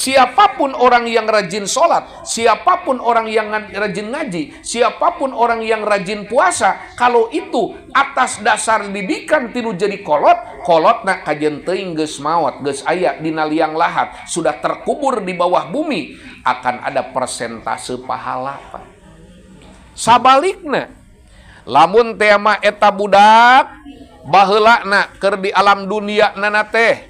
Siapapun orang yang rajin sholat, siapapun orang yang rajin ngaji, siapapun orang yang rajin puasa, kalau itu atas dasar didikan ti nu jadi kolot, kolotna kajen teuing geus maot, geus aya dina liang lahat, sudah terkubur di bawah bumi, akan ada persentase pahala, Pak. Sabalikna, lamun tema eta budak baheulana keur di alam dunia nana teh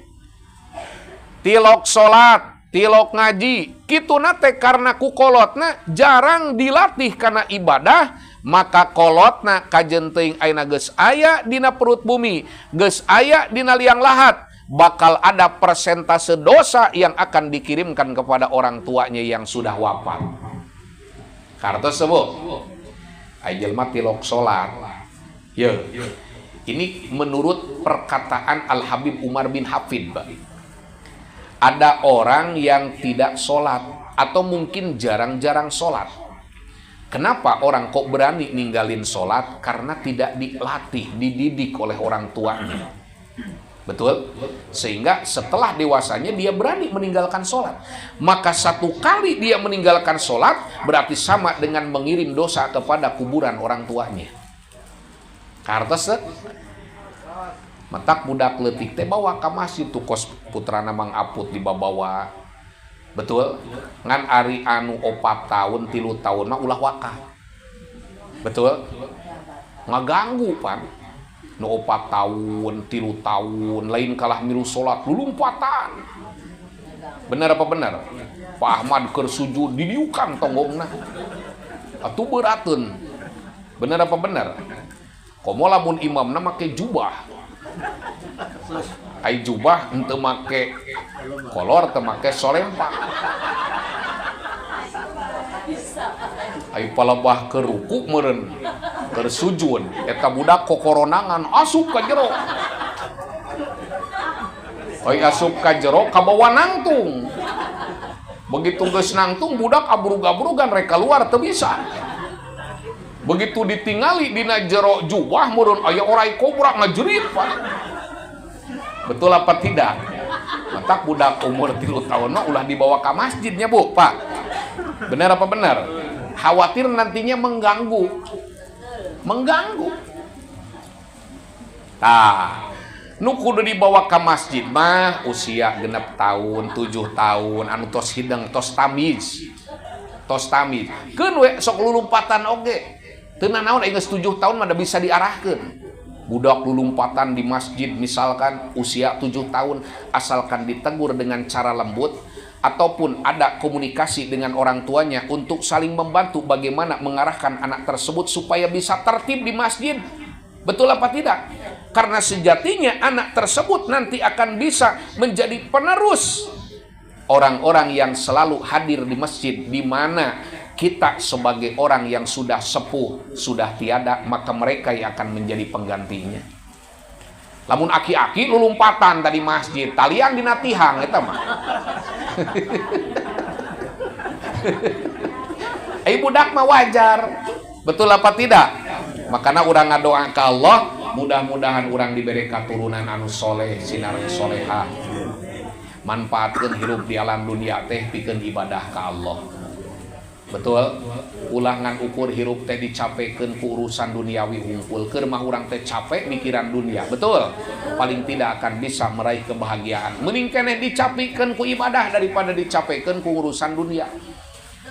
tilok salat, tilok ngaji, kituna teh karena ku kolotna jarang dilatih karena ibadah, maka kolotna kajen teuing ayeuna geus aya dina perut bumi, geus aya dina liang lahat, bakal ada persentase dosa yang akan dikirimkan kepada orang tuanya yang sudah wafat. Kartos, Bu? Ai jelema tilok salat. Ye. Ini menurut perkataan Al Habib Umar bin Hafid, Pak. Ada orang yang tidak sholat atau mungkin jarang-jarang sholat. Kenapa orang kok berani ninggalin sholat? Karena tidak dilatih, dididik oleh orang tuanya. Betul? Sehingga setelah dewasanya dia berani meninggalkan sholat. Maka satu kali dia meninggalkan sholat, berarti sama dengan mengirim dosa kepada kuburan orang tuanya. Kartos teu? Matak budak leutik teh bawa ka masjid tuh, kos putrana Mang Aput dibawa. Betul? Ngan ari anu 4 tahun, 3 tahun mah ulah waka. Betul? Ngaganggu pan. Nu 4 tahun, 3 tahun, lain kalah milu sholat, lulumpatan. Benar apa benar? Pak Ahmad keur sujud didiukan tonggongna. Atuh beurateun. Benar apa benar? Komo lamun imamna make jubah. Ai jubah henteu make kolor, teu make solempak. Ai palebah ke ruku meureun, keur sujud, eta budak kokoronangan asup ka jero. Ai asup ka jero kabawa nangtung. Begitu geus nangtung, budak abrug-abrugan rek keluar teu bisa. Begitu ditingali dina jero jubah meureun aya oray kobra ngajerit, Pak. Betul apa tidak? Matak budak umur 3 tahun mah ulah dibawa ke masjidnya, Bu, Pak. Benar apa benar? Khawatir nantinya mengganggu. Mengganggu. Tah, nu kudu dibawa ke masjid mah usia 6 tahun, 7 tahun, anu tos hideng, tos tamiz. Tos tamiz. Keun we sok lulumpatan oge. Teu nanaon, geus 7 tahun mah bisa diarahkeun. Budak lulumpatan di masjid misalkan usia 7 tahun, asalkan ditegur dengan cara lembut ataupun ada komunikasi dengan orang tuanya untuk saling membantu bagaimana mengarahkan anak tersebut supaya bisa tertib di masjid. Betul apa tidak? Karena sejatinya anak tersebut nanti akan bisa menjadi penerus orang-orang yang selalu hadir di masjid, di mana kita sebagai orang yang sudah sepuh, sudah tiada, maka mereka yang akan menjadi penggantinya. Lamun aki-aki lulumpatan tadi masjid, talian dina tihang eta mah. Eh, budak mah wajar. Betul apa tidak? Makanya urang ngadoa ke Allah, mudah-mudahan urang diberi katurunan anu soleh, sinareng solehah. Manfaatkan hirup di alam dunia teh pikeun ibadah ke Allah. Betul? Ulah ngan ukur hirup teh dicapekeun ku urusan duniawi hungkul. Keur mah urang teh capek mikiran dunia. Betul? Paling tidak akan bisa meraih kebahagiaan. Mending keneh dicapekeun ku ibadah daripada dicapekeun ku urusan dunia.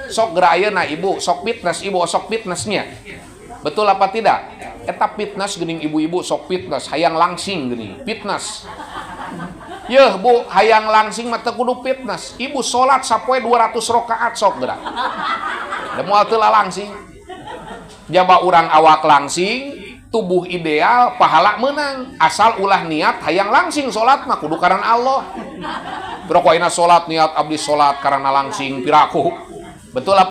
Sok geura ayeuna ibu, sok fitness ibu, sok fitnessnya. Betul apa tidak? Eta fitness geuning ibu-ibu sok fitness, hayang langsing geuning, fitness. Yeuh Bu, hayang langsing mah teu kudu fitness. Ibu salat sapoe 200 rakaat sok geura. Da moal teu langsing. Jaba urang awak langsing, tubuh ideal, pahala menang. Asal ulah niat hayang langsing, salat mah kudu karena Allah. Bro, ayeuna salat niat abdi salat karena langsing piraku. Betul apa?